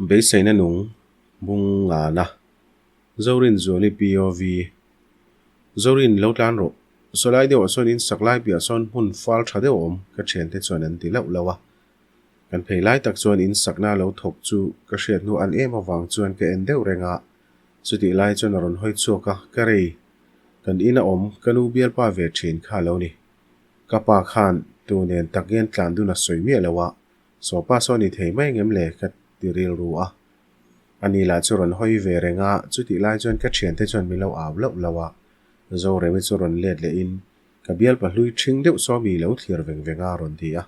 Beiseina nung bung ngana. Zorin Zuali POV Zorin lo tlan rawh. Sawlai deuhah sawn in sak lai piah sawn hmun fal tha deuh a awm ka thiante chuan an ti lauh lauh a. Kan phei lai tak chuan in sakna lo thawk chu ka hriat hnu an em avang chuan ka en deuh reng a. Chutih lai chuan a rawn hawi chhuak a, ka rei. Kan in a awm ka nu bialpa ve thin kha a lo ni. Ka pa khan tu nen tak ngen tlan dun a sawi miah lo a. Sawpa saw ni thei mai ngem le ka ti rilru a. Ani lah chu rawn hawi ve reng a, chutih lai chuan ka thiante chuan min lo au lauh lauh a. Zoremi chu rawn let lehin, Ka bialpa hlui ṭhing deuh saw mi lo thlir veng veng a rawn ti a.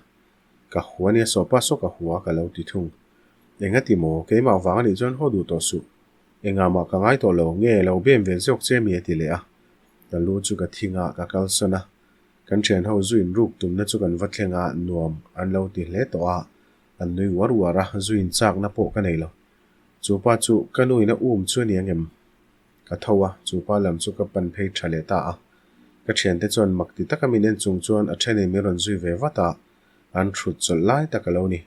Ka hua nia sawpa saw ka hua ka lo ti thung. Engati maw, keimah vang anih chuan haw duh tawh suh. Engah mah ka ngai tawh lo, nge lo bem ve zawk che mi a ti leh a. Ka lu chu ka thing a, ka kalsawn a. Kan thian ho zu in ruk tumna chu kan va thleng a, nuam an lo ti hle tawh a, an nui uar uar a, zu in chakna pawh ka nei lo. Chu pa chu ka nu in a um chu a ni angem? Ka tho a, chu pa lam chu ka pan phei tha leh ta a. Ka thiante chuan mak ti taka min en chung chuan a then in min rawn zui ve vat a, an thut chawlh lai tak a lo ni.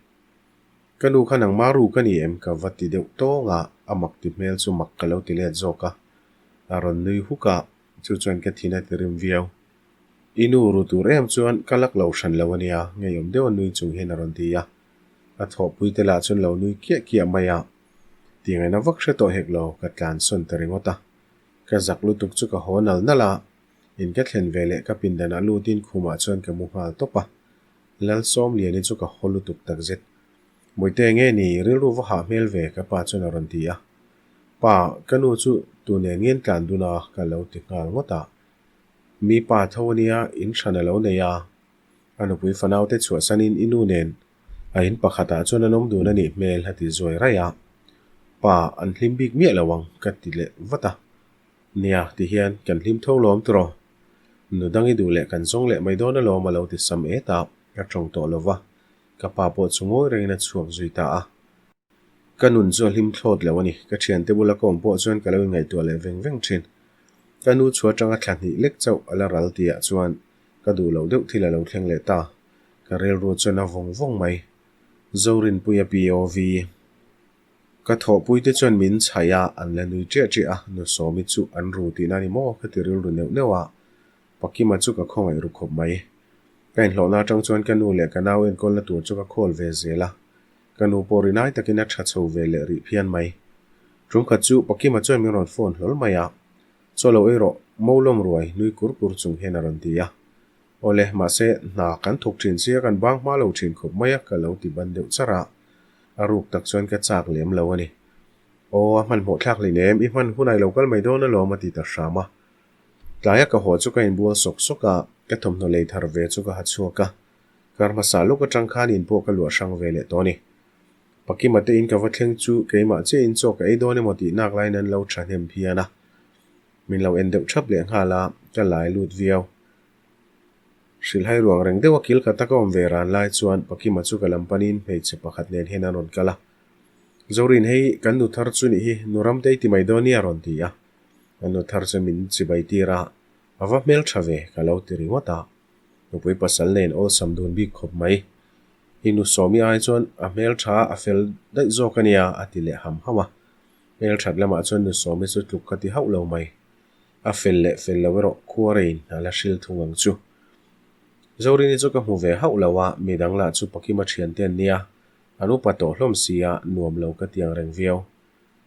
Ka nu kha nangmah ru ka ni em? Ka va ti deuh tawng a, a mak ti hmel chu mak ka lo ti let zawk a. A rawn nui huk a, chu chuan ka thin a ti rim viau. I nu ru tur em chuan ka lak lo hran lo a nia, ngeiawm deuh a nui chung hian a rawn ti a. A thawhpui te lah chuan lo nui kiah kiah mai a. Tiangaina vak hre tawh hek lo, ka tlan sawn ta ringawt a. Ka zak lutuk chu ka haw nal nal a, in ka thlen ve leh ka pindanah lutin khumah chuan ka mu nghal tawp a. Lalsawmliani chu ka haw lutuk takzet. Mawite nge ni, rilru va hah hmel ve ka pa chuan a rawn ti a. Pa, ka nu chu tu nen ngen tlan dun a ka lo ti nghal ngawt a. Mi pa tho a nia, in hran a lo nei a. A nupui fanaute chhuahsanin i nu nen a in pakhatah chuan an awm dun a nih hmel a ti zuai raih a. Pa, an hlim bik miah lo ang ka ti leh vat a. Nia, ti hian kan hlim tho lawm tiraw? Nu dang i duh leh kan zawng leh mai dawn alawm a lo ti sam et a, ka tawng tawh lo va. Ka pa pawh chu ngawi rengin a chhuak zui ta a. Ka nun chu a hlim thlawt lo a ni. Ka thiante bula ka awm pawh chuan ka lo inngaihtuah leh veng veng thin. Ka nu chhu atanga thla hnih lek chauh a la ral tihah chuan ka duh loh deuh thil a lo thleng leh ta. Ka rilru chuan a vawng vawng mai. Zorinpuia POV. Ka thawhpuite chuan min chhaih a, an la nui ṭiah ṭiah a, nu Sawmi chu an ru tihna a ni maw ka ti rilru neuh neuh a. Pakima chu ka khawngaih ru khawp mai. Ka inhlawhna atang chuan ka nu leh ka nau enkawlna tur chu ka khawl ve zel a. Ka nu pawh rinai takin a tha chho ve leh rih phian mai. Tumkhat chu Pakima chuan min rawn phone hlawl mai a, Chaw lo ei rawh, mo lawm ruai nui kur kur chung hian a rawn ti a. Awle, mahse, hna kan thawk thin sia kan bang hma lo thin khawp mai a ka lo ti ban deuh char a. A ruk tak chuan ka chak lem lo a ni. Aw, a hmanhmawh thlak hlei nem, i hman hunah i lo kal mai dawn alawm a ti ta hram a. Tlaia ka haw chu ka inbual sawk sawk a, ka thawmhnaw lei thar ve chu ka ha chhuak a. Kar hmasa lawk atang khan in pawh ka luah hrang ve leh tawh a ni. Pakima te in ka va thleng chu keimah chiah in chaw ka ei dawn emaw tih nak laiin an lo thahnem phian a. Min lo en deuh thap leh nghal a, ka lai lut viau. Hrilhhai ruang reng deuh a kil khat a ka awm ve ran lai chuan Pakima chu ka lam panin hmeichhe pakhat nen hian an rawn kal a. Zorin hei kan nu thar chu nih hi, nu Ramtei ti mai dawn nia a rawn ti a. Kan nu thar chu min chibai tir a, a va hmeltha ve ka lo ti ringawt a. Nupui pasal nen awlsam dun bik khawp mai. I nu Sawmi ai chuan a hmeltha a fel daih zawk a nia a ti leh ham ham a. Hmelthat lamah chuan nu Sawmi chu tluk ka ti hauh lo mai. A fel leh fel lo erawh khuarein a la hril thung ang chu. Zorini chu ka hmu ve hauh lo a, midang lah chu Pakima thiante an nia, an upa tawh hlawm si a, nuam lo ka ti ang reng viau.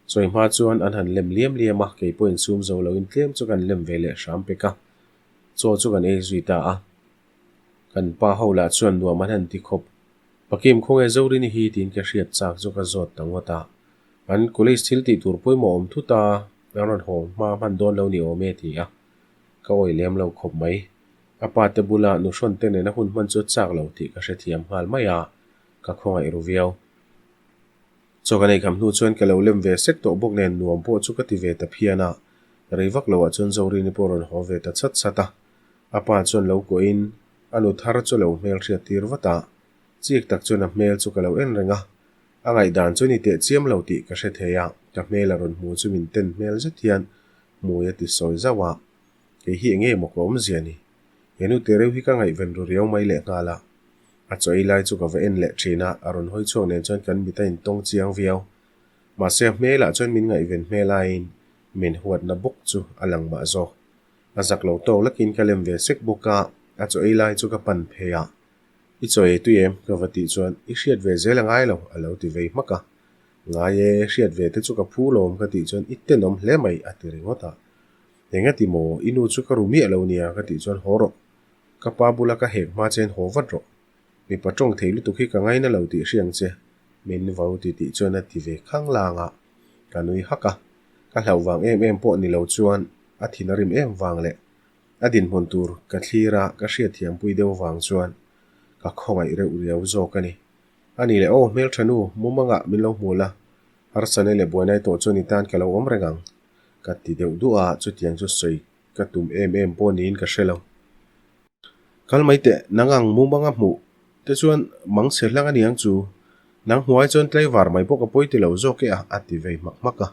Chawi hma chuan an han lem liam liam a, kei pawhin sum zo loin tlem chu kan lem ve leh hram pek a. Chaw chu kan ei zui ta a. Kan pa ho lah chuan nuam an han ti khawp. Pakim khawnge Zorini hi tiin ka hriat chak chu ka zawt ta ngawt a. An college thil tih tur pawimawh awm thut a, an rawn haw hma hman dawn lo ni awm e ti a. Ka awih lem lo khawp mai. A pa te bula nuhrawn te nena hun hman chu a chak lo tih ka hrethiam nghal mai a, ka khawngaih ru viau. Chaw kan eikham hnu chuan ka lo lem ve sek tawh bawk nen nuam pawh chu ka ti ve ta phian a, rei vak loah chuan Zorini pawh rawn haw ve ta chat chat a. A pa chuan lo kuahin a nu thar chu a lo hmel hriat tir vat a, chik tak chuan a hmel chu ka lo en reng a, a ngaihdan chu ni teh chiam lo tih ka hre thei a, ka hmel a rawn hmu chu min ten hmel zet hian hmui a ti sawi zauh a, kei hi enge maw ka awmzia ni? He nu te reuh hi ka ngaihven ru riau mai lehnghal a. A chaw ei lai chu ka va en leh thin a, a rawn hawi chhuak nen chuan kan mit a intawng chiang viau. Mahse a hmelah chuan min ngaihven hmel aiin min huatna bawk chu a lang mah zawk. A zak lo tawk lakin ka lem ve sek bawk a, a chaw ei lai chu ka pan phei a. I chaw ei tui em? Ka va tih chuan i hriat ve zel a ngai lo a lo ti vei hmak a. Ngai e, hriat ve te chu ka phu lawm ka tih chuan i tenawm hle mai a ti ringawt a. Engati maw? I nu chu ka ru miah lo nia ka tih chuan haw rawh. Ka pa bula ka hek hma chen haw vat rawh. Mipa tawng thei lutuk hi ka ngaina lo tih hriang che, min vo ti tih chuan a ti ve khang lang a, ka nui hak a. Ka hlauh vang em em pawh ni lo chuan a thin a rim em vang leh a dinhmun tur ka thlir a ka hriatthiampui deuh vang chuan ka khawngaih reuh riau zawk a ni. A ni leh aw hmeltha nu, mumangah min lo hmu la, harsane leh buainai tawh chuan i tan ka lo awm reng ang, ka ti deuh duh a, chutiang chu sawi ka tum em em pawh niin ka hre lo. Kal mai teh, nang ang mumanga hmuh te chuan mang chhe hlang a ni ang chu. Nang hmuai chuan tlaivar mai pawh ka pawi ti lo zawk e a, a ti vei hmak hmak a.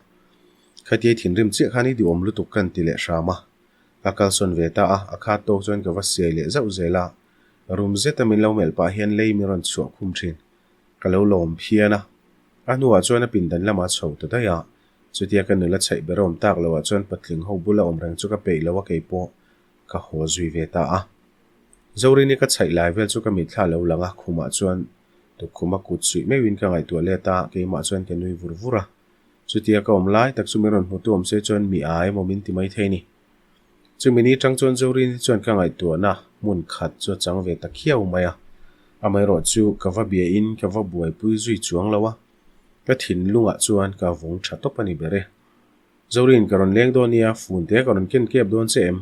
Khatia thinrim chiah khan i duhawm lutuk kan ti leh hram a. Ka kalsawn ve ta a, a khat tawk chuan ka va siai leh zauh zel a. Rum zeta min lo melh pah hian lei min rawn chhuah khum thin. Ka lo lawm phian a. A hnuah chuan a pindan lamah a chho ta daih a. Chutia ka nula chhaih ber awm tak loah chuan patling ho bula awm reng chu ka peih lo a keipawh ka haw zui ve ta a. Zorini ka chhaih lai vel chu ka mitthla lo lang a, khumah chuan tukkhuma kut suih meuhin ka ngaihtuah let a, keimah chuan ka nui vur vur a. Chutia ka awm lai tak chu min rawn hmutu awm se chuan mi a emaw min ti mai thei ni. Chumi ni tang chuan Zorini chuan ka ngaihtuahna hmun khat chu a chang ve ta khiau mai a. Amaherawhchu ka va biain ka va buaipui zui chuang lo a, ka thinlungah chuan ka vawng tha tawp a ni ber e. Zorin, ka rawn leng dawn nia, phone te ka rawn ken kep dawn che em?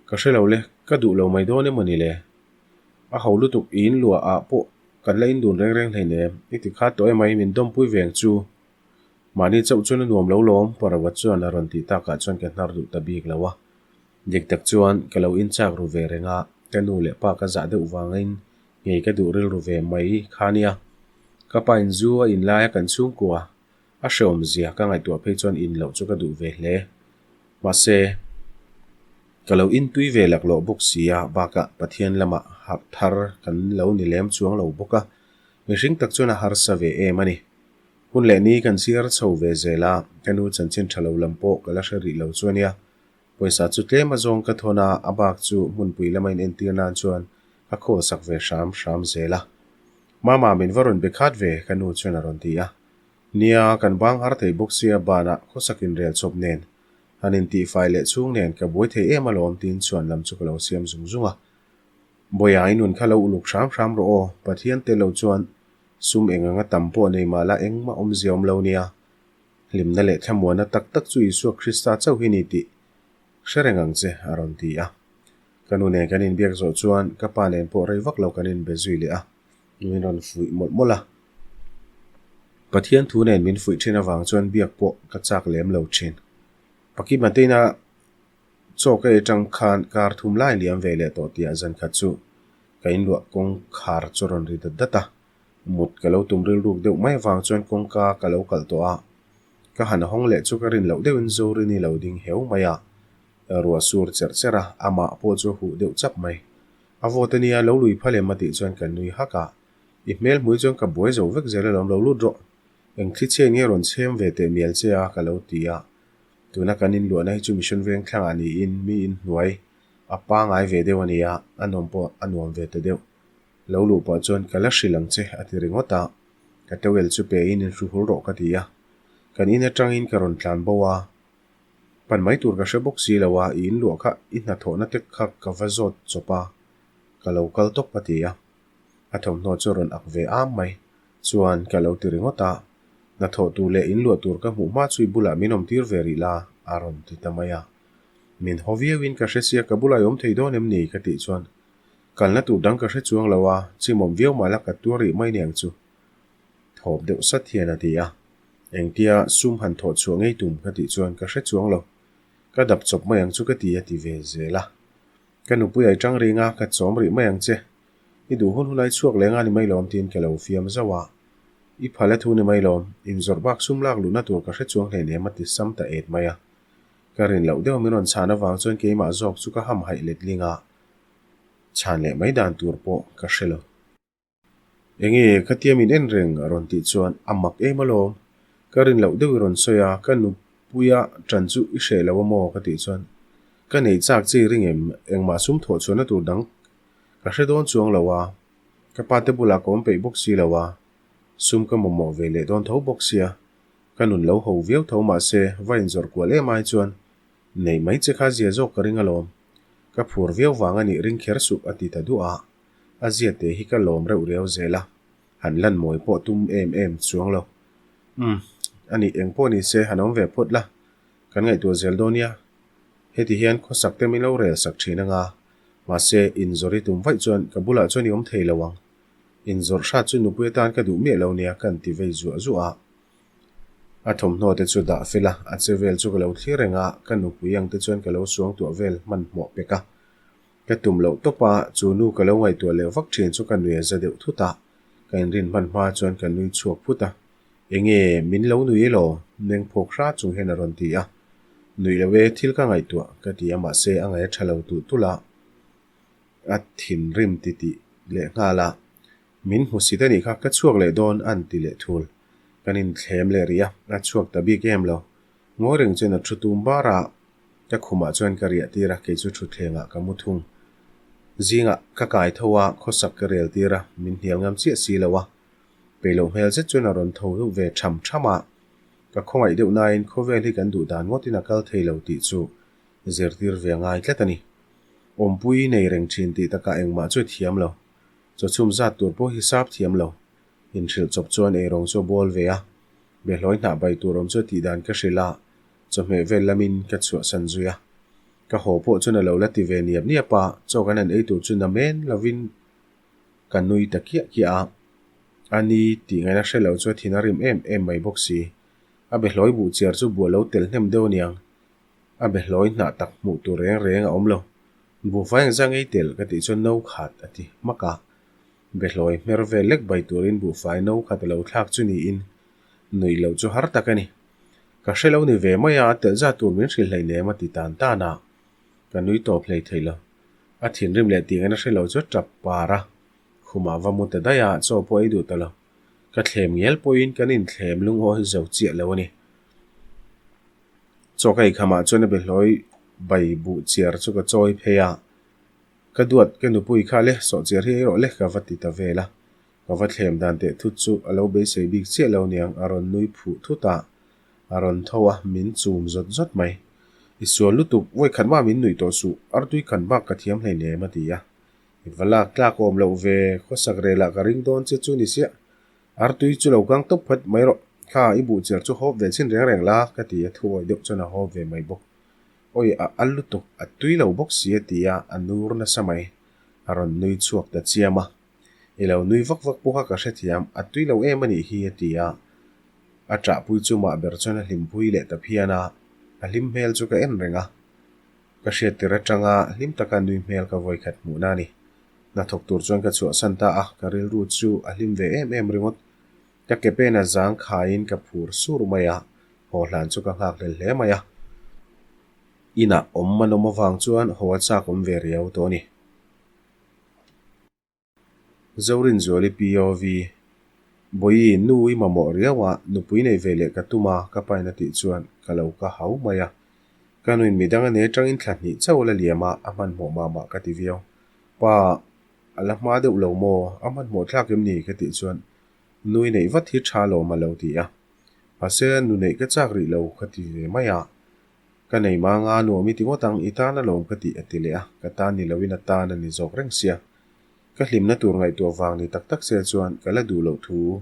Ka hre lo le, ka duh lo mai dawn emaw ni le? A ho lutuk i in luah ah pawh kan la indun reng reng hleinem, i ti khat tawh emai min dawmpui veng chu. Mahni chauh chuan a nuam lo lawm, Parawa chuan a rawn tih takah chuan ka hnar duh ta bik lo a. Dik tak chuan ka lo inchak ru ve reng a, ka nu leh pa ka zah deuh vangin ngei ka duh rilru ve mai kha nia. Ka pa in zu a in laia kan chhungkua A hreawm zia ka ngaihtuah phei chuan in loh chu ka duh ve hle. Mahse, ka lo intui ve laklawh bawk si a, bakah Pathian lamah harh thar kan lo ni lem chuang lo bawk a, mihring tak chuan a harsa ve em a ni. Hun leh ni kan chhiar chho ve zel a, ka nu chanchin tha lo lam pawh ka la hre rih lo chu a nia. Pawisa chu tlem a zawng ka thawn a, a bak chu hmunpui lama in entir nan chuan ka khawl sak ve hram hram zel a. Mama min va rawn be khat ve, ka nu chuan a rawn ti a. Nia, kan bang har thei bawk sia banah khawsak inrel chawp nen, han intihfai leh chhung nen ka buai thei em alawm tiin chhuan lam chu ka lo siam zung zung a. Bawiha i nun kha lo uluk hram hram rawh aw, Pathian tel lo chuan sum eng anga tam pawh nei mah la engmah awmzia awm lo nia. Hlimna leh thlamuanna tak tak chu Isua Krista chauh hi ni tih hre reng ang che, a rawn ti a. Ka nu nen kan inbiak zawh chuan ka pa nen pawh rei vak lo kan inbe zui leh a, min rawn fuih mawlh mawlh a. Pathian thu nen min fuih thin avang chuan biak pawh ka chak lem lo thin. Pakima teina chaw ka ei atang khan kar thum lai liam ve leh tawh tihah zan khat chu ka inluah kawngkhar chu a rawn ri dat dat a. Mut ka lo tum rilruk deuh mai avang chuan kawngka ka lo kalh tawh a, ka han hawng leh chu ka rin loh deuhin Zorini lo ding heu mai a, ruah sur cherh cherh a, amah pawh chu a huh deuh chap mai. A vawt a nia, lo lui phal em a tih chuan ka nui hak a, I hmel hmui chuan ka buai zo vek zel alawm lo lut rawh, eng thli chhiat nge rawn chhem ve teh mial che a ka lo ti a, tuna kan inluahna hi chu mission veng thlangah niin mi inhnuai a pangai ve deuh a nia, a nawm pawh a nuam ve ta deuh. Lo luh pah chuan ka la hrilh ang che a ti ringawt a, ka towel chu pe in inhru hul rawh ka ti a. Kan in atangin ka rawn tlan bo a, pan mai tur ka hre bawk si lo a, i inluah kha i hnathawhna te kha ka va zawt chawp a, ka lo kal tawp a ti a. A thawmhnaw chu a rawn ak ve am mai chuan ka lo ti ringawt a, hnathawh tur leh inluah tur ka hmuh hma chu i bulah min awm tir ve rih la a rawn ti ta mai a. Min haw viauin ka hre sia ka bulah i awm thei dawn em ni ka tih chuan Kalna tur dang ka hre chuang lo a, chimawm viau mah la ka tuar rih mai niang chu. Thawp deuh sat hian a ti a. Engtia sum han thawh chhuah ngei tum ka tih chuan ka hre chuang lo. Ka dap chawp mai ang chu ka ti a ti ve zel a. Ka nupui ai tang ring a, ka chawm rih mai ang che. I duh hun hun ai chhuak leng a ni mai lawm tiin ka lo fiam zauh a. I phal a thu ni mai lawm, inzawrh bak sum lak luhna tur ka hre chuang hleinem a ti sam ta et mai a. Ka rin loh deuh min rawn chhan avang chuan keimah zawk chu ka hamhaih letling a. Chhan leh mai dan tur pawh ka hre lo. Enge khatia min en reng a rawn tih chuan a mak em alawm. Ka rin loh deuh i rawn sawi a, ka nupuia ṭan chu i hreh lo a maw? ka tih chuan, Ka nei chak che i ring em? Engmah sum thawh chhuahna tur dang ka hre dawn chuang lo a, ka pa te bulah ka awm peih bawk si lo a, sum ka mamawh ve leh dawn tho bawk sia, ka nun lo ho viau tho mahse va inzawrh kual em ai chuan Nei mai che kha zia zawk ka ring alawm. Ka phur viau vang a nih ring kher suh a ti ta duah a. A zia te hi ka lawm reuh riau zel a. Han lan mawi pawh tum em em chuang lo. Umm, a nih eng pawh ni se han awm ve phawt la. Kan ngaihtuah zel dawn nia. Heti hian khawsak te min lo rel sak thin anga. Mahse, inzawrh i tum vaih chuan ka bulah chuan i awm thei lo ang. Inzawrh hrat chu nupui atan ka duh miah lo nia kan ti vei zuah zuah a. A thawmhnaw te chu dah fel a, a che vel chu ka lo thlir reng a, ka nupui ang te chuan ka lo suang tuah vel hmanhmawh pek a. Ka tum loh tawp a, chu nu ka lo ngaihtuah leh vak thin chu ka nui a za deuh thut a, ka inrin hman hma chuan ka nui chhuak phut a, Enge min lo nui elaw? Meng phawk hra chung hian a rawn ti a. Nuih lo e, thil ka ngaihtuah ka ti a mahse a ngaih a tha lo tulh tulh a, a thinrim titih leh nghal a. Min hmusit a nih kha, ka chhuak leh dawn a an ti leh thul. Kan inthlem leh rih a, a chhuak ta bik em lo. Ngawi reng chuan a thu tum bar a, ka khumah chuan ka riah tir a, kei chu thutthlengah ka mu thung. Zingah ka kai tho a, khawsak ka rel tir a, min hnial ngam chiah si lo a. Peih loh hmel zet chuan a rawn tho deuh ve tham tham a. Ka khawngaih deuh nain khawvel hi kan duh dan ngawtin a kal thei lo tih chu zirtir ve a ngai tlat a ni. Awmpui nei reng thin tih takah engmah chu i thiam lo. Chaw chhum zat tur pawh hi sap thiam lo. Inhrilh chawp chuan eirawng chu a bawl ve a, behlawi hnah bai tur awm chu a tih dan ka hrilh a, chawhmeh vel lamin ka chhuahsan zui a. Ka haw pawh chuan a lo la ti ve niap niap a, chaw kan han ei tur chu na men lovin ka nui ta kiah kiah a. A ni tih ngaihna hre lo chu a thin a rim em em mai bawk si. A behlawi buh chiar chu buah lo tel hnem deuh aniang. A behlawi hnah tak hmuh tur reng reng a awm lo. Buhfai engzah ngei tel ka tih chuan no khat a ti hmak a. Behlawi hmer vel lek bai turin buhfai no khat a lo thlak chu niin nuih loh chu har tak a ni. Ka hre lo ni ve mai a, telh zat tur min hrilh hleinem a ti tan tan a. Ka nui tawp hlei thei lo. A thinrim leh tih ngaihna hre lo chu tap par a. Khumah va mu ta daih a, chaw pawh ei duh ta lo. Ka thlem ngel pawhin kan inthlem lungawi zo chiah lo a ni. Chaw ka eikhamah chuan a behlawi bai buh chiar chu ka chawi phei a, Ka duat, ka nupui kha le, sawhchiar hi ei rawh le ka va ti ta vel a. Ka va thlem dan teh thut chu a lo beisei bik chiah lo niang a rawn nui phuh thut a, a rawn tho a, min chum zawt zawt mai. I sual lutuk, vawi khat mah min nuih tawh suh, artui khan bak ka thiam hleinem a ti a. I va lak tlak awm loh ve, khawsak relah ka ring dawn che chu ni siah. Artui chu lo kang tawp phat mai rawh, kha i buhchiar chu hawp ve chin reng reng la ka ti a, thu awih deuh chuan a hawp ve mai bawk. Awi a al lutuk, a tui lo bawk si a ti a, a nur nasa mai. A rawn nui chhuak ta chiam a. I lo nui vak vak pawh kha ka hrethiam, a tui lo em a nih hi a ti a. A ṭahpui chu mah ber chuan a hlimpui leh ta phian a, a hlim hmel chu ka en reng a. Ka hriat tir aṭanga hlim taka nui hmel ka vawikhat hmuhna a ni. Hnathawk tur chuan ka chhuahsan ta a, ka rilru chu a hlim ve em em ringawt. Ka ke pen a zang khaiin ka phur sur mai a, haw hlan chu ka nghak hlel hle mai a. Inah awm an awm avang chuan haw a chak awm ve riau tawh a ni. Zorinzuali POV, Bawihi, nu i mamawh riau a, nupui nei ve leh ka tum a, ka pain a tih chuan ka lo ka hau mai a. Ka nuin midang a nei atangin thla hnih chauh la liam a, a hmanhmawh mah mah ka ti viau. Pa, a la hma deuh lo maw? A hmanhmawh thlak em ni? ka tih chuan nu i neih vat hi tha lawm a lo ti a. Mahse, nu neih ka chak rih lo ka ti ve mai a. Ka nei mah anga nuam i ti ngawt ang, i tan alawm ka tih a ti leh a, ka tan ni loin a tan a ni zawk reng sia. Ka hlimna tur ngaihtuah vang ni tak tak se chuan ka la duh loh thu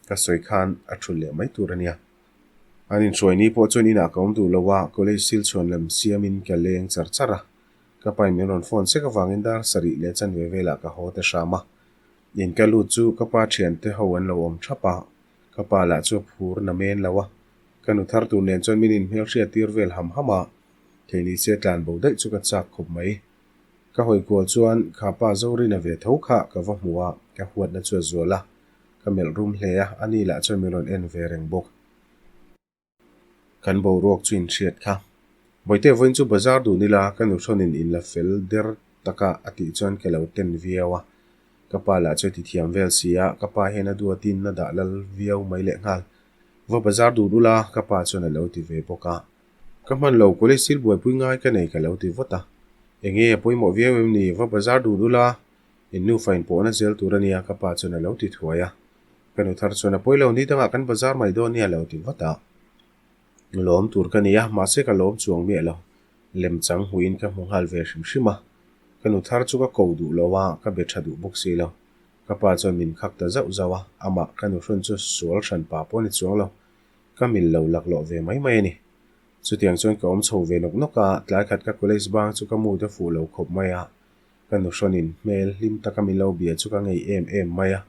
ka sawi khan a thulh leh mai tur a nia. An inhruai ni pawh chuan inah ka awm duh lo a, college thil chhuan lem siamin ka leng char char a. Ka pain min rawn phone sek avangin dar sarih leh chanve velah ka haw ta hram a. In ka lut chu ka pa thiante ho an lo awm thap a, ka pa lah chu a phur na men lo a. Ka nu thar tur nen chuan min inhmel hriat tir vel ham ham a, thei ni se tlan bo daih chu ka chak khawp mai. Ka hawi kual chuan kha pa Zorina ve tho kha ka va hmu a, ka huatna chu a zual a, ka melh rum hle a, ani lah chuan min rawn en ve reng bawk. Kan boruak chu inhriat kha. Bawihte vawiin chu bazar dun ila ka nu hrawnin in la fel der taka a tih chuan ka lo ten viau a. Ka pa lah chu a ti thiam vel si a, ka pa hian a duatin a dah lal viau mai lehnghal. Va bazar dun ula, ka pa chuan a lo ti ve bawk a. Ka hman lo, college thil buaipui ngai ka nei ka lo ti vawt a. Enge a pawimawh viau em ni, va bazar dun ula, in nufa in pawhna zel tur a nia ka pa chuan a lo ti thuai a. Ka nu thar chuan a pawi lo, ni dangah kan bazar mai dawn nia a lo ti vat a. Lawm tur ka ni a, mahse ka lawm chuang miah lo. Lemchang hmuhin ka hmu nghal ve hrim hrim a. Ka nu thar chu ka ko duh lo a, ka be tha duh bawk si lo. Ka pa chuan min khak ta zauh zauh a, amah ka nu hrawn chu sual hran pa pawh a ni chuang lo. Ka mil lo laklawh ve mai mai a ni. Chutiang chuan ka awm chho ve nawk nawk a, tlai khat ka college bang chu ka mood a fuh lo khawp mai a. Ka nu hrawnin hmel hlim taka min lo bia chu ka ngei em em mai a.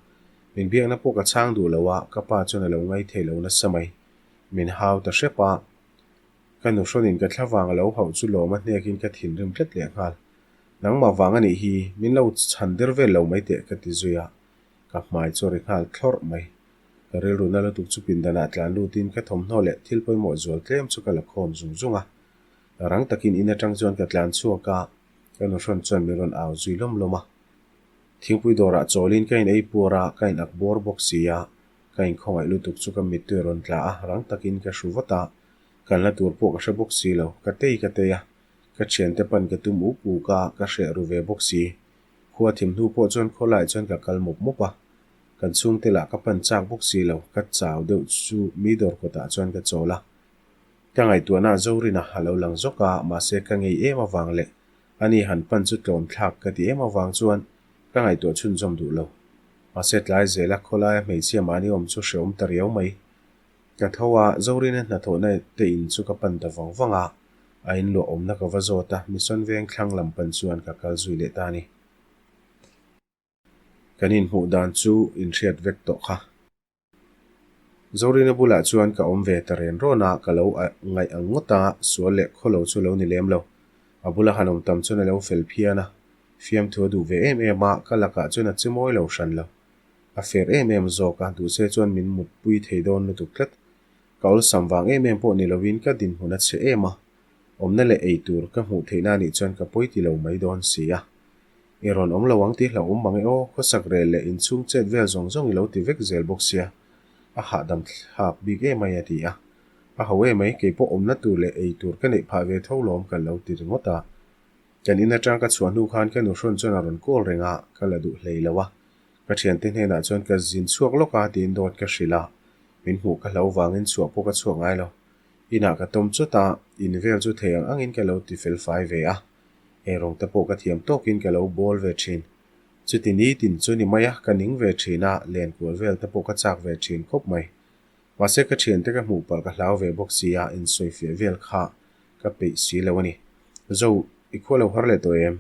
Min biakna pawh ka chhang duh lo a, ka pa chuan a lo ngai thei lo nasa mai. Min hau ta hrep a. Ka nu hrawnin ka thla vang a lo hauh chu lawm a hnekin ka thinrim tlat leh nghal. Nangmah vang a nih hi, min lo chhan der vel lo mai teh ka ti zui a, ka hmai chu a ri nghal thlawrh mai. Ka rilru na lutuk chu pindanah tlan lutin ka thawmhnaw leh thil pawimawh zual tlem chu ka la khawm zung zung a. Rang takin in atang chuan ka tlan chhuak a, ka nu hrawn chuan min rawn au zui lawm lawm a. Thingpui dawrah chawlin ka in ei puar a, ka in ak bawr bawk si a, ka inkhawngaih lutuk chu ka mittui a rawn tla a, rang takin ka hru vat a, kalna tur pawh ka hre bawk si lo, ka tei ka tei a. Ka thiante pan ka tum uk uk a, ka hreh ru ve bawk si. Khua thim hnu pawh chuan khawlaiah chuan ka kal mawp mawp a. Kan chhungte lah ka pan chak bawk si lo, ka chau deuh chu mi dawr kawtah chuan ka chawl a. Ka ngaihtuahna Zorina a lo lang zawk a, mahse ka ngei em avang leh ani han pan chu tlawm thlak ka ti em avang chuan ka ngaihtuah chhunzawm duh lo. Mahse tlai zela khawlaia hmeichhia mahni awm chu hreawm ta riau mai. Ka tho a, Zorina hnathawhna te in chu ka pan ta vang vang a, a inluah awmna ka va zawt a, Mission Veng thlang lam pan chuan ka kal zui leh ta a ni. Kan inhmuh dan chu inhriat vek tawh kha. Zorina bulah chuan ka awm ve ta ren rawn a, ka lo ngaih ang ngawt a, sual leh khawlo chu lo ni lem lo. A bula han awm tam chuan a lo fel phian a, fiamthu a duh ve em em a, ka lakah chuan a che mawi lo hran lo. A fer em em zawk a, duhse chuan min mutpui thei dawn lutuk tlat. Ka awlsam vang em em pawh ni lovin ka dinhmun a chhe em a, awmna leh ei tur ka hmuh theihna anih chuan ka pawi ti lo mai dawn si a. I rawn awm lo ang tih hlauhawm mang e aw, khawsak rel leh inchhung chet vel zawng zawng i lo ti vek zel bawk sia, a hahdam thlak bik em ai a ti a. A ho em ai, keipawh awmna tur leh ei tur ka neih phah ve tho lawm ka lo ti ringawt a. Kan in atang ka chhuah hnu khan ka nuhrawn chuan a rawn call reng a, ka la duh hlei lo a. Ka thiante hnenah chuan ka zin chhuak lawk a tiin dawt ka hrilh a, min hmuh ka hlo vangin chhuah pawh ka chhuak ngai lo. Inah ka tawm chawt a, in vel chu thei ang angin ka lo ti fel fai ve a. Eirawng te pawh ka thiam tawkin ka lo bawl ve thin. Chuti nitin chu ni mai a, ka ning ve thin a, len kual vel te pawh ka chak ve thin khawp mai. Mahse ka thiante ka hmuh palh ka hlau ve bawk si a, insawifiah vel kha ka peih si lo a ni. Zo, i khua lo har leh tawh em?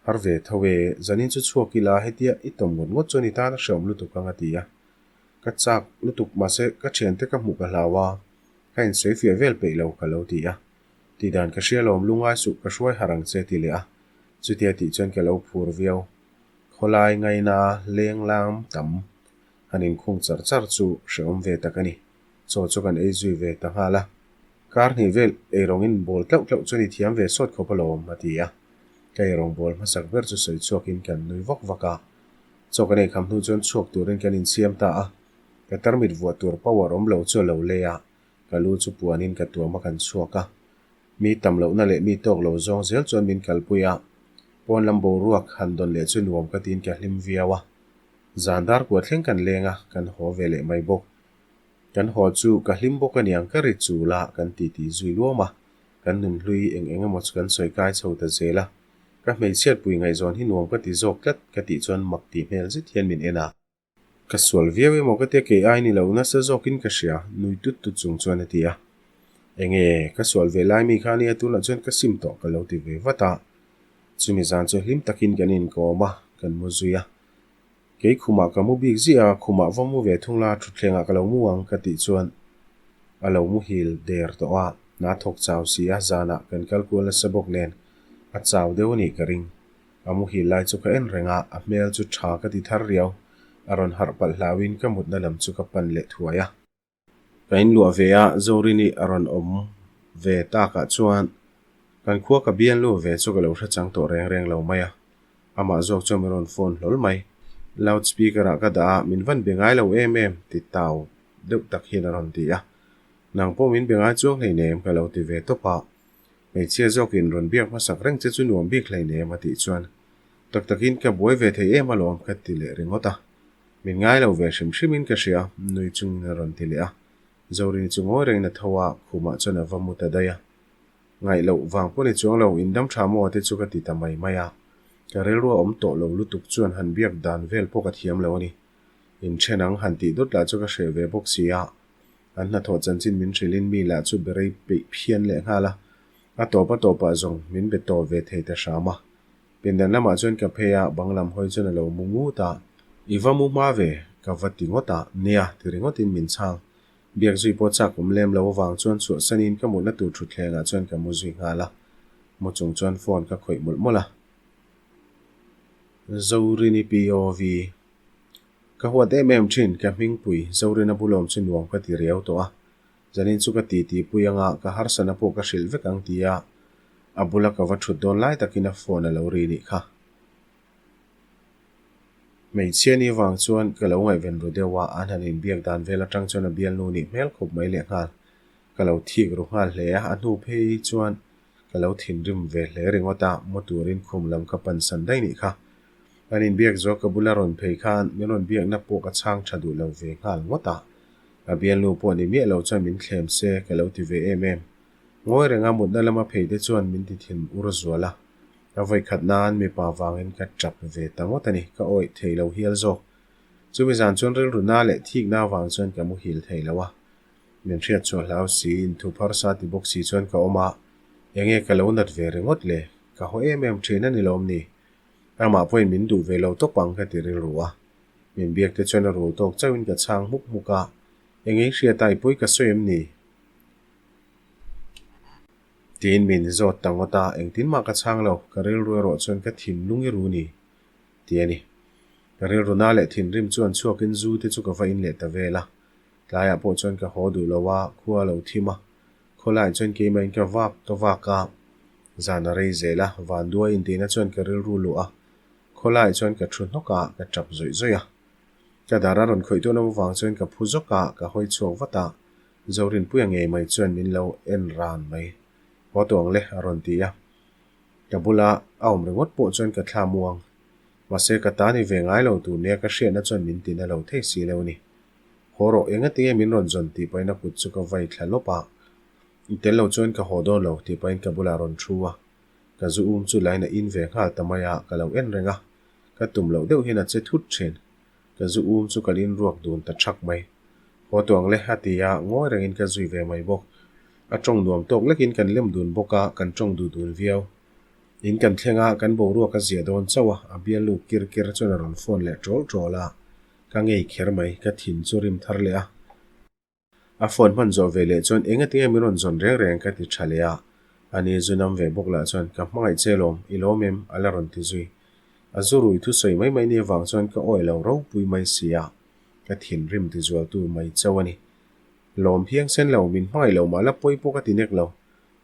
Har ve tho e, zanin chu chhuak ila hetia i tawm ngawt ngawt chuan i tan a hreawm lutuk ang a ti a. Ka chak lutuk mahse ka thiante ka hmuh ka hlau a, ka insawifiah vel peih lo ka lo ti a. Tihdan ka hria lawm lungai suh ka hruai har ang che ti leh a, chutia tih chuan ka lo phur viau. Khawlai ngaina leng lam tam han inkhung char char chu hreawm ve tak a ni. Chaw chu kan ei zui ve ta nghal a. Kar hnih vel eirawng in bawl tlauh tlauh chuan i thiam ve sawt khawp alawm a ti a. Ka eirawng bawl hmasak ber chu sawi chhuakin kan nui vak vak a. Chaw kan eikham hnu chuan chhuak turin kan insiam ta a. Ka tarmit vuah tur power awm lo chu a lo lei a, ka lu chu puanin ka tuam a kan chhuak a. Mi tam lohna leh mi tawk lo zawng zel chuan min kalpui a. Pawn lam boruak han dawn leh chu nuam ka tiin ka hlim viau a. Zan dar kua thleng kan leng a, kan haw ve leh mai bawk. Kan haw chu ka hlim bawk aniang ka ri chul a, kan titi zui luam a. Kan nunhlui eng eng emaw chu kan sawi kai chho ta zel a. Ka hmeichhiatpui ngaihzawn hi nuam ka ti zawk tlat ka tih chuan mak tih hmel zet hian min en a. Ka sual viau emaw ka tia kei ai ni lo nasa zawkin ka hria, nui tut tut chung chuan a ti a. Enge, ka sual ve lai mi kha nia tunah chuan ka sim tawh ka lo ti ve vat a. Chumi zan chu hlim takin kan inkawm a, kan mu zui a. Kei khumah ka mu bik ziah a, khumah va mu ve thung la, thutthlengah ka lo mu ang ka tih chuan a lo muhil der tawh a, hna thawk chau si a, zanah kan kal kual nasa bawk nen a chau deuh a nih ka ring. A muhil lai chu ka en reng a, a hmel chu tha ka ti thar riau, a rawn harh palh hlauhin ka mutna lam chu ka pan leh thuai a. Ka inluah ve a, Zorini a rawn awm ve takah chuan kan khua ka bialnu ve chu ka lo hre chang tawh reng reng lo mai a, amah zawk chuan min rawn phone hlawl mai. Loud speaker ah ka dah a, min van be ngai lo em em ti tau deuh tak hian a rawn ti a. Nang pawh min be ngai chuang hleinem ka lo ti ve tawp a. Hmeichhia zawkin rawn biak hmasak reng che chu nuam bik hleinem a tih chuan tak takin ka buai ve thei em alawm ka ti leh ringawt a. Min ngai lo ve hrim hrimin ka hria, nui chungin a rawn ti leh a. Zorini chu ngawi rengin a tho a, khumah chuan a va mu ta daih a. Ngaih loh vang pawh ni chuang lo, indam tha maw te chu ka ti ta mai mai a. Ka rilru a awm tawh lo lutuk chuan han biak dan vel pawh ka thiam lo a ni. Inthen ang han tih dawt lah chu ka hreh ve bawk si a. An hnathawh chanchin min hrilhin mi lah chu be rei peih phian leh nghal a. A tawp a tawpah zawng min be tawp ve thei ta hram a. Pindan lamah chuan ka phei a, bang lam hawi chuan a lo mu ngut a. I va mu hma ve, ka va ti ngawt a, nia, ti ringawtin min chhang. Biak zui pawh chak awm lem lo avang chuan chhuahsanin ka mutna tur thutthlengah chuan ka mu zui nghal a, mu chung chuan phone ka khawih mawlh mawlh a. Zorini POV. Ka huat em em thin, ka hmingpui Zorina bulawm chu nuam ka ti riau tawh a, zanin chu ka ti tihpui anga ka harsana pawh ka hrilh vek ang tia a bula ka va thut dawn lai takin a phone a lo ri nih kha. Hmeichhia ni vang chuan ka lo ngaihven ru deuh a, an han inbiak dan vel atang chuan a bialnu nih hmel khawp mai leh nghal. Ka lo thik ru nghal hle a, a hnu phei chuan ka lo thinrim ve hle ringawt a, mu turin khum lam ka pan san daih nih kha. An inbiak zawk ka bula rawn phei khan min rawn biakna pawh ka chhang tha duh lo ve nghal ngawt a, a bialnu pawh ni miah lo chuan min thlem se ka lo ti ve em em. Ngawi renga mutna lama phei te chuan min ti thin ur zual a. Ka vawi khat nan mipa vangin ka tap ve ta ngawt a ni, ka awih thei lo hial zawk. Chumi zan chuan rilru na leh thikna avang chuan ka muhil thei lo a. Min hriat chhuah hlau si, inthu pharsa ti bawk si chuan ka awm a, enge ka lo nat ve ringawt le, ka haw em em thin a ni lawm ni? Amah pawhin min duh ve lo tawp ang ka ti rilru a. Min biak te chuan a rul tawk chauhin ka chhang hmuk hmuk a, enge i hriat a, i pawi ka sawi em ni? Tiin min zawt ta ngawt a, engtin mah ka chhang lo, ka rilru erawh chuan ka thinlung i ru ni ti a ni. Ka rilru na leh thinrim chuan chhuakin zu te chu ka va in leh ta vel a, tlaiah pawh chuan ka haw duh lo a, khua a lo thim a, khawlaiah chuan keimahin ka vak ka vak a, zan a rei zel a, vanduai intihna chuan ka rilru luh a, khawlaiah chuan ka thu hnawk a, ka tap zawih zawih a. Ka dar a rawn khawih tawn avang chuan ka phu zawk a, ka hawi chhuak vat a, Zorinpuia ngei mai chuan min lo en ran mai. Haw tawh ang le, a rawn ti a. Ka bula a awm ringawt pawh chuan ka thla muang. Mahse ka ta ni ve ngai lo tur nia ka hriatna chuan min tina lo thei si lo ni. Haw rawh, engatinge min rawn zawn tih pahin a kut chu ka vai thla lawp a. I tel lo chuan ka haw dawn lo tih pahin ka bulah a rawn thu a. Ka zu um chu lain a in ve nghal ta mai a, ka lo en reng a. Ka tum loh deuh hian a che thut thin. Ka zu um chu kan inruak dun ta thak mai. Haw tuang le, a ti a, ngawi rengin ka zui ve mai bawk. A tawng nuam tawk lekin kan lem dun bawk a, kan tawng duh dun viau. In kan thleng a, kan boruak a ziah dawn chauh a, a bialnu kir kir chuan a rawn phone leh ṭawl ṭawl a. Ka ngei kher mai, ka thin chu rim thar leh a. A phone hman zawh ve leh chuan eng atinge min rawn zawn reng reng ka ti tha leh a, ani zu nam ve bawk lah chuan ka hmangaih che lawm, i lawm em? a la rawn ti zui. A zu rui thusawi mai mai ni avang chuan ka awi lo ropui mai si a, ka thinrim ti zualtu mai chauh a ni. Lawm phiang sen lo, min hmangaih lo mah la pawi pawh ka ti nek lo.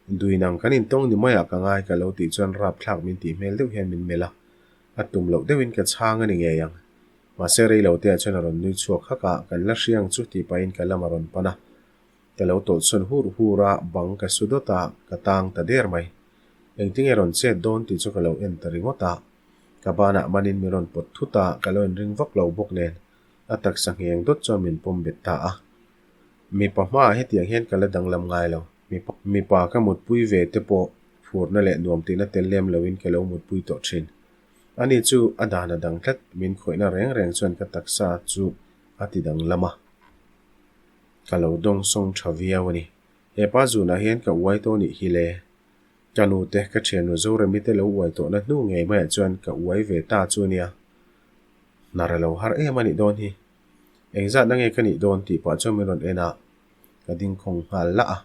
Duin ang kan intawng ni maiah ka ngai ka lo tih chuan rapthlak min tih hmel deuh hian min melh a, a tum loh deuhin ka chhang a ni ngei ang. Mahse rei lo te ah chuan a rawn nui chhuak hak a, kan la hria ang chu tih pahin ka lam a rawn pan a. Ka lo tawlhsawn hur hur a, bang ka su dawt a, ka tang ta der mai. Engtinge rawn chet dawn tih chu ka lo en ta ringawt a. Ka banah manin min rawn pawt thut a, ka lo inring vak lo bawk nen a taksa ngheng dawt chuan min pawm bet ta a. Mipa hmaah hetiang hian ka la danglam ngai lo. Mipa ka mutpui ve te pawh phurna leh nuam tihna tel lem loin ka lo mutpui tawh thin. Ani chu a dan a dang tlat, min khawihna reng reng chuan ka taksa chu a ti danglam a. Ka lo dawng sawng tha viau a ni. He pa zunah hian ka uai tawh nih hi le. Ka nu te, ka thiannu Zoremi te lo uai tawhna hnu ngei maiah chuan ka uai ve ta chu a nia. Hnar a lo har em a nih dawn hi. Engzatna nge ka nih dawn tih pah chuan min rawn en a, ka ding khawng nghal lah a.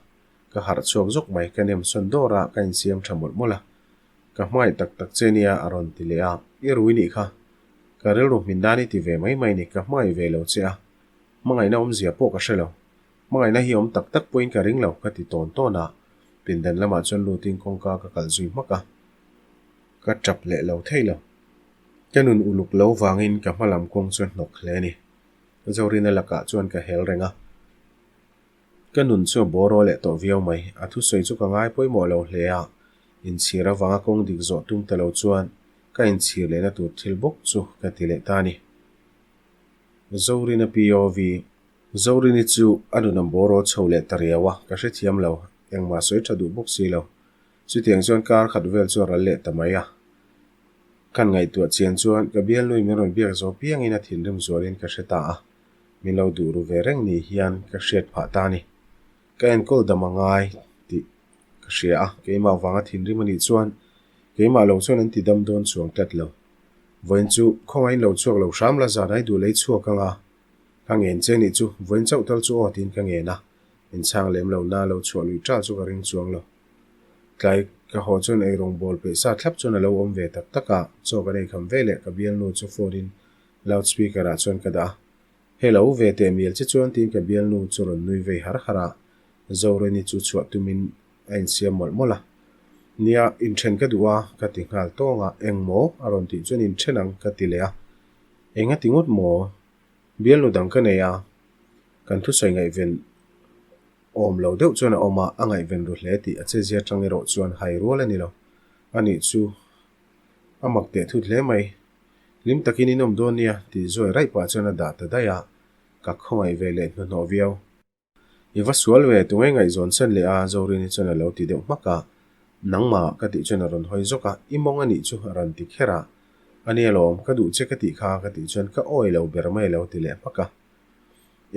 Ka harh chhuak zawk mai, ka nem sawn dawr a, ka insiam tha mawlh mawlh a. Ka hmangaih tak tak che nia a rawn ti leh a, i rui nih kha. Ka rilru hmin dan i ti ve mai mai ni, ka hmangaih ve lo che a. Hmangaihna awmzia pawh ka hre lo. Hmangaihna hi awm tak tak pawhin ka ring lo, ka ti tawn tawn a. Pindan lamah chuan lutin kawngka ka kalh zui hmak a. Ka tap leh lo thei lo. Ka nun uluk lo vangin ka hma lam kawng chu a hnawk hle a ni. Zorina lakah chuan ka hel reng a. Ka nun chu a bawraw leh tawh viau mai. A thusawi chu ka ngai pawimawh lo hle a, inchhir avanga kawng dik zawh tum ta lo chuan ka inchhir lehna tur thil bawk chu ka ti leh ta a ni. Zorina POV. Zorini chu a nun a bawraw chho leh ta riau a, ka hrethiam lo, engmah sawi tha duh bawk si lo. Chutiang chuan kar khat vel chu a ral leh ta mai a. Kan ngaihtuah chian chuan ka bialnui min rawn biak zawh piangin a thinrim zualin ka hre ta a, min lo duh ru ve reng ni hian ka hriat phah ta a ni. Ka enkawl dam a ngai tih ka hria a, keimah vanga thinrim a nih chuan keimah lo chuan an ti dam dawn chuang tlat lo. Vawiin chu khawngaihin lo chhuak lo hram la zan ai duh lei chhuak anga ka ngen che nih chu vawiin chauh tal chu aw tiin ka ngen a, inchhang lem lo na lo chhuah lui ṭal chu ka ring chuang lo. Tlai ka haw chuan eirawng bawl peih sa thlap chuan a lo awm ve tak tak a, chaw kan eikham ve leh ka bialnu chu phone in loud speaker ah chuan ka dah a. Hello, ve teh mial che chuan tiin ka bialnu chu rawn nui vei har har a, Zoreni chu chhuah tumin a insiam mawlh mawlh a. Nia, inthen ka duh a, ka ti nghal tawng a, eng maw? a rawn tih chuan inthen ang ka ti leh a. Eng a ti ngawt maw? Bialnu dang ka nei a, kan thusawi ngaihven Awm lo deuh chuan a awm a, a ngaihven ru hle tih a chezia tang erawh chuan hai rual a ni lo. Anih chu a mak teh thut hle mai. Hlim takin in awm dawn nia tih zuai raih pah chuan a dah ta daih a, ka khawngaih ve leh hnuhnawh viau. I va sual ve, tunge ngaihzawn san leh a Zorini chuan a lo ti deuh hmak a, nangmah ka tih chuan a rawn hawi zawk a, i mawng anih chu a rawn ti kher a, a nia lawm, ka duh che ka tih kha ka tih chuan ka awi lo ber mai a lo ti leh hmak a.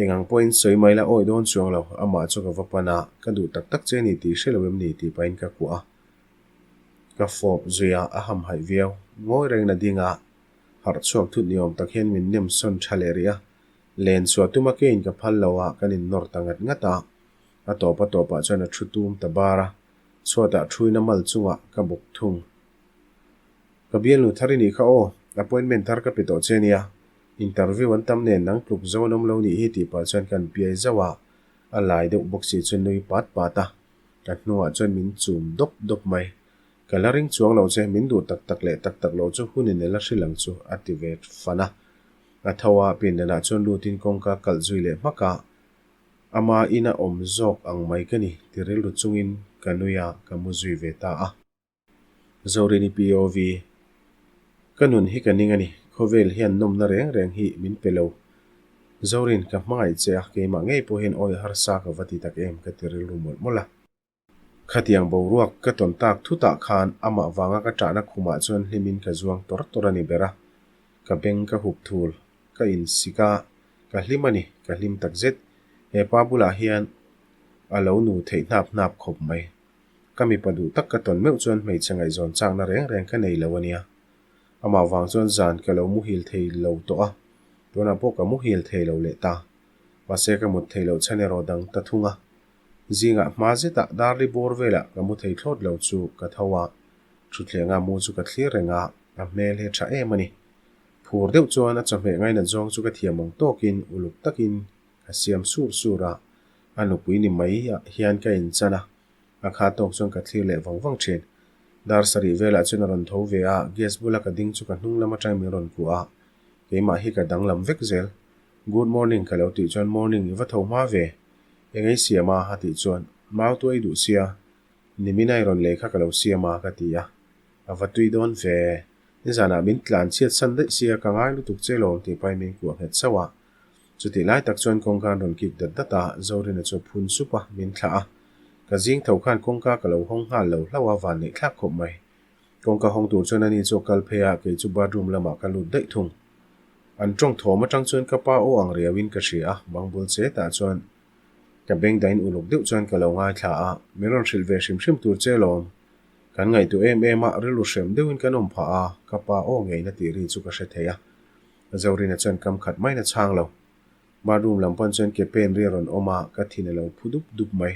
Eng ang pawhin sawi mai la awi dawn chuang lo, amah chu ka va pan a, ka duh tak tak che ni tih hre lo em ni tih pahin ka kuah a. Ka fawp zui a, a hamhaih viau. Ngawi rengin a ding a, harh chhuak thut ni awm tak hian min nem sawn tha leh rih a. Len chhuah tuma keiin ka phal lo a, kan innawr ta ngat ngat a. A tawp a tawpah chuan a thu tum ta bar a, chhuatah thuin a mal chungah ka bawk thung. Ka bialnu thar i nih kha aw, appointment thar ka pe tawh che nia. Interview an tam nen nang tluk zo an awm lo nih hi tih pah chuan kan piai zauh a, a lai deuh bawk si chu nui pat pat a, ka hnuah chuan min chum dawp dawp mai. Ka la ring chuang lo che, min duh tak tak leh tak tak lo chu hun in ela hrilh ang chu a ti ve fan a. A tho a, pindanah chuan lutin kawngka kalh zui leh hmak a, ama ina awm zawk ang mai ka ni ti rilru chungin ka nui a, ka mu zui ve ta a. Zorini POV, Ka nun hi ka ning a ni, khawvel hian nawmna reng reng hi min pe lo. Zorin, ka hmangaih che a, keimah ngei pawh hian awi harsa ka va ti tak em ka ti rilru mawlh mawlh a. Khatiang boruak ka tawn tak thutah khan amah vanga ka ṭahna khumah chuan hlimin ka zuang tawr tawr a ni ber a. Ka beng ka hup thul, ka insik a, ka hlim a ni, ka hlim takzet. He pa bulah hian a lo nu theih hnap hnap khawp mai. Ka mipa duh tak ka tawn meuh chuan hmeichhe ngaihzawn chakna reng reng ka nei lo a nia. Amah vang chuan zan ka lo muhil thei lo tawh a, tunah pawh ka muhil thei lo leh ta. Mahse ka mut thei loh chhan erawh dang ta thung a. Zingah hma zetah darli bawr velah ka mu thei thlawt lo chu ka tho a, thutthlengah mu chu ka thlir reng a, a hmel hi a tha em a ni. Phur deuh chuan a chawhmeh ngainat zawng chu ka thiam ang tawkin uluk takin ka siam sur sur a, a nupui ni mai ah hian ka inchan a, a kha tawk chuan ka thlir leh vang vang thin. Dar sarih velah chuan a rawn tho ve a, gas bula ka ding chu ka hnung lam atangin min rawn kuah a, keimah hi ka danglam vek zel. Good morning ka lo tih chuan morning i va tho hma ve, eng ei siam a a tih chuan mau tu ei duh sia, nimin a i rawn lei kha ka lo siam a ka ti a, a va tui dawn ve, nizanah min tlan chhiat san daih sia ka ngai lutuk che lawm tih pahin min kuah nghet sauh a. Chutih lai tak chuan kawngka an rawn kik dat dat a, Zorina chu a phun sup a, min thlah a. Ka zing tho khan kawngka ka lo hawng nghal lo hlauh a, van neih thlak khawp mai. Kawngka hawng tur chuan ani chu a kal phei a, kei chu bathroom lamah ka lut daih thung. An tawng thawm atang chuan ka pa aw ang riauin ka hria a, bang bul che tah chuan ka beng dahin uluk deuh chuan ka lo ngaithla a, min rawn hrilh ve hrim hrim tur che lawm. Kan ngaihtuah em em a, rilru hrem deuhin kan awm phah a, ka pa aw ngeina tih ri chu ka hre thei a. Zorina chuan kam khat maiin a chhang lo. Bathroom lam pawn chuan ke pen ri a rawn awm a, ka thin a lo phu dup dup mai.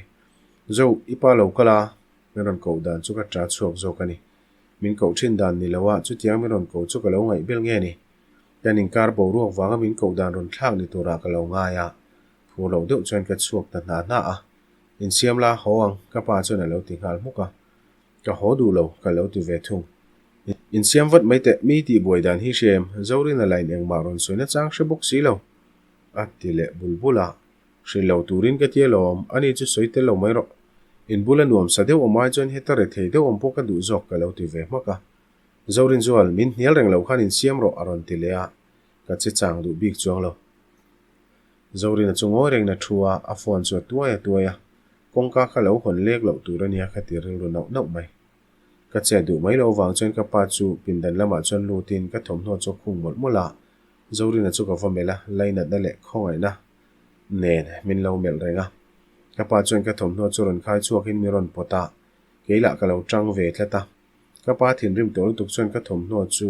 Zo, i pa lo kal a? Min rawn koh dan chu ka ṭa chhuak zawk a ni. Min koh ṭhin dan ni lo a, chutiang min rawn koh chu ka lo ngaih bel nge ni? Kan inkar boruak vanga min koh dan rawn thlak ni turah ka lo ngai a, phur loh deuh chuan ka chhuak ta hna hna a. Insiam la, haw ang, ka pa chuan a lo ti nghal hmuk a. Ka haw duh lo, ka lo ti ve thung. Insiam vat mai teh, mi tih buai dan hi hria em? Zorina line engmah rawn sawi nachang hre bawk si lo, a ti leh bul bul a. Hrilh lo turin ka ti alawm, ani chu sawi tel lo mai rawh. In bula nuam sa deuh awm ai chuan heta rethei deuh awm pawh ka duh zawk ka lo ti ve hmak a. Zorinzual, min hnial reng loh khan insiam rawh a rawn ti leh a, ka che chang duh bik chuang lo. Zorina chu ngawi rengin a thu a, a phone chu a tuai a tuai a, kawngka kha lo hawn lek loh tur a nia ka ti rilru nauh nauh mai. Ka chet duh mai loh avang chuan ka pa chu pindan lamah chuan lutin ka thawmhnaw chu a khung mawlh mawlh a, Zorina chu ka va melh a, lainatna leh khawngaihna nen min lo melh reng a. Ka pa chuan ka thawmhnaw chu rawn khai chhuakin mi rawn pawt a, kei lah ka lo tang ve tlat a. Ka pa thinrim tawh lutuk chuan ka thawmhnaw chu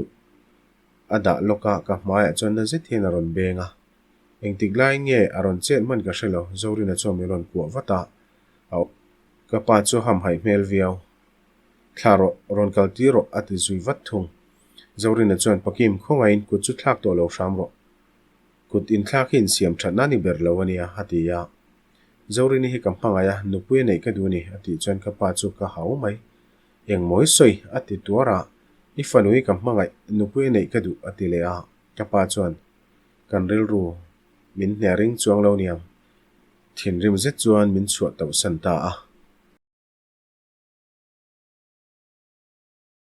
a dah lawk a, ka hmaiah chuan na zet hian a rawn beng a. Engtik lai nge a rawn chet hman ka hre lo, Zorina chuan min rawn kuah vat a, a Ka pa chu hamhaih hmel viau. Thla rawh, rawn kal tir rawh a ti zui vat thung. Zorina chuan Pakim khawngaihin kut chu thlak tawh lo hram rawh. Kut inthlak hi insiam thatna ni ber lo a nia a ti a. Zorini hi ka hmangaih a, nupui a neih ka duh a ni a tih chuan ka pa chu ka hau mai. Engmawi sawi a ti tuar a, I fanu hi ka hmangaih, nupui a neih ka duh a ti leh a. Ka pa chuan kan rilru min hne ring chuang lo niang. Thinrim zet chuan min chhuah tauhsan ta a.